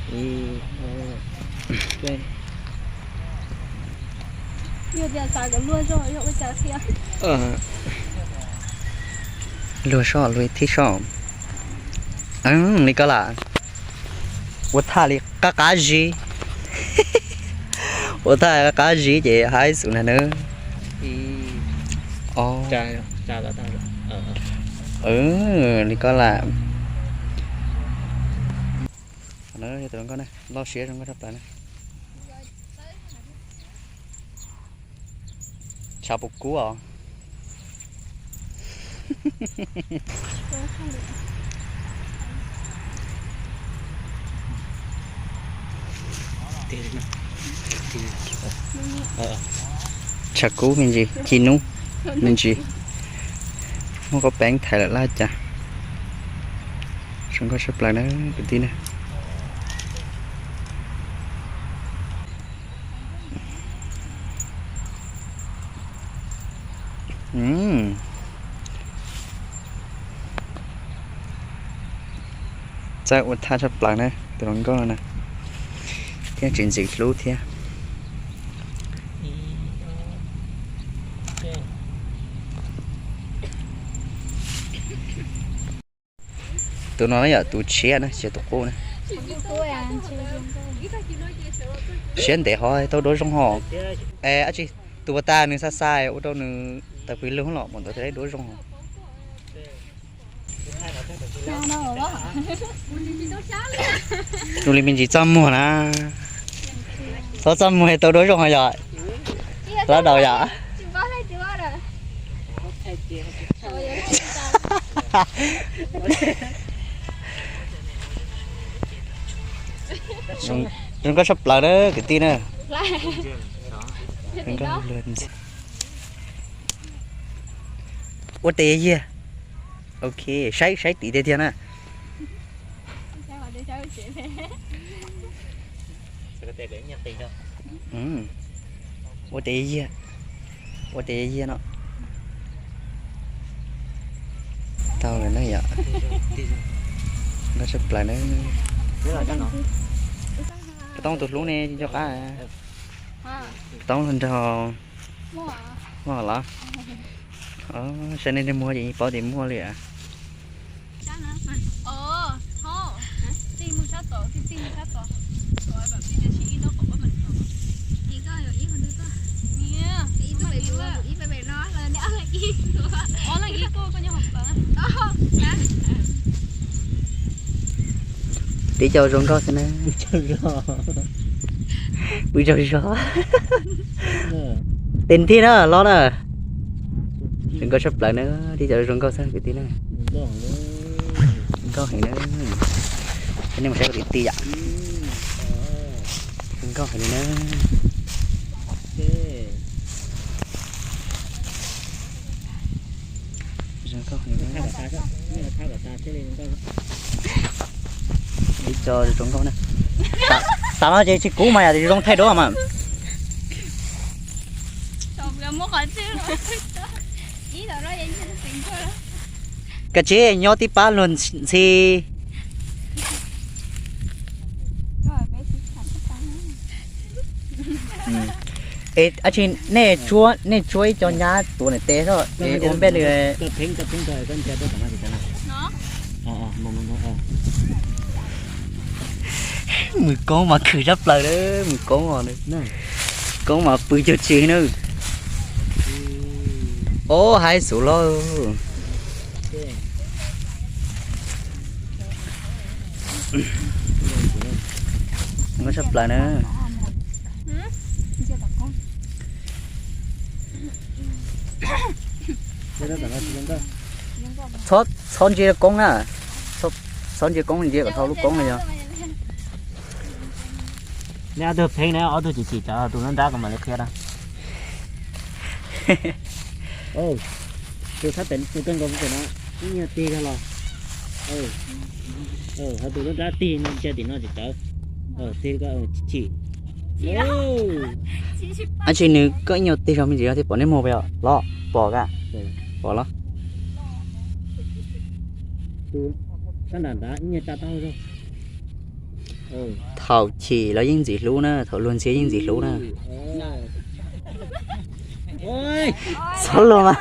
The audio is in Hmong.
Ib, ob, peb. Yog tias xav kom luag zog yog ua cas thiab? Luag soj, luag thib soj. Li ko lam ua thaj li qab qab zib. Ua thaj qab qab zib ces haib xus na nawb. Li ko lam. Tus hluas nkauj na, loj siab zoo nkauj tshaj plaws na. Tshav puas kub os? Tshav kub me ntsis, ci nub me ntsis. Muaj koj peev thaiv lawm laj cas. Zoo nkauj tshaj plaws na kwv tij na. Txawj ua thaj tshaj plaws na tus hluas nkauj na, thiab tsis ntxim hlub thiab. Tus no yog tus tshiab na, tsis yog tus qub na. Siab ntev ho tau duab zoo ho. Es dab tsi, tus puas tas nws xa xa ua rau nws tawm pw lug los mus ntawd thiaj duab zoo. Zoo li me ntsis txaj muag na. Txhob txaj muag tau duab zoo yom. Lab daus yom. Zoo nkauj tshaj plaws na kwv tij na. Ua tes yag. Ok, saib saib tid tiag tiag na. Ua tes yag, ua tes yag no. Tau lawm na yom. Nkauj tshaj plaws na. Koj toob tus hlub ne nco qab. Toob nrog. Muaj los? Saib nej muag ces paub tias muaj li. Tib co zoo nkauj xwb na. Pw tsaug zog. Tes thij na los na. Zoo nkauj tshaj plaws na, tib co zoo nkauj xwb kwv tij na. Nkauj heev na. Nej mus saib kwv tij yom. Zoo nkauj heev li na. Zoo nkauj heev na. Ib co zoo nkauj na. Tam no ces tsis kub mas yam zoo thaij duab mas. Koj tsis nyob tib pab luag ntxhi. Es dab tsi nej, nej tsuab ib co nyab tuav ntawm tes es ua npej li. Mws koob mas khwm tshaj plaws, mws koob, koob mas pw cuag tsi na. Ob haib xub los. Nkauj tshaj plaws na. Txhob ntsia koob na. Txhob ntsia koob, ntsia kom dhau lub koob no yog. Nej ob tug pheej na, ob tug chim chim tsawv tus nruab nrab kuv mam li qhia na. Tus sab pem tus kawg nkaus pem no ib nyuag tig kawg los. Ho tus nruab nrab tig no ntsia tim no tsis tsawv. Tig chim. Ab tsi nws koj ib nyuag tig zog me ntsis yog thiaj pom nej muag puas yog los? Pom ka? Pom los? Tus sab nram nrad ib nyuag tsa taub zog. Thaum chim los yeej ntxim hlub na, thaum luag ntxhi yeej ntxim hlub na. Txhob luag mas.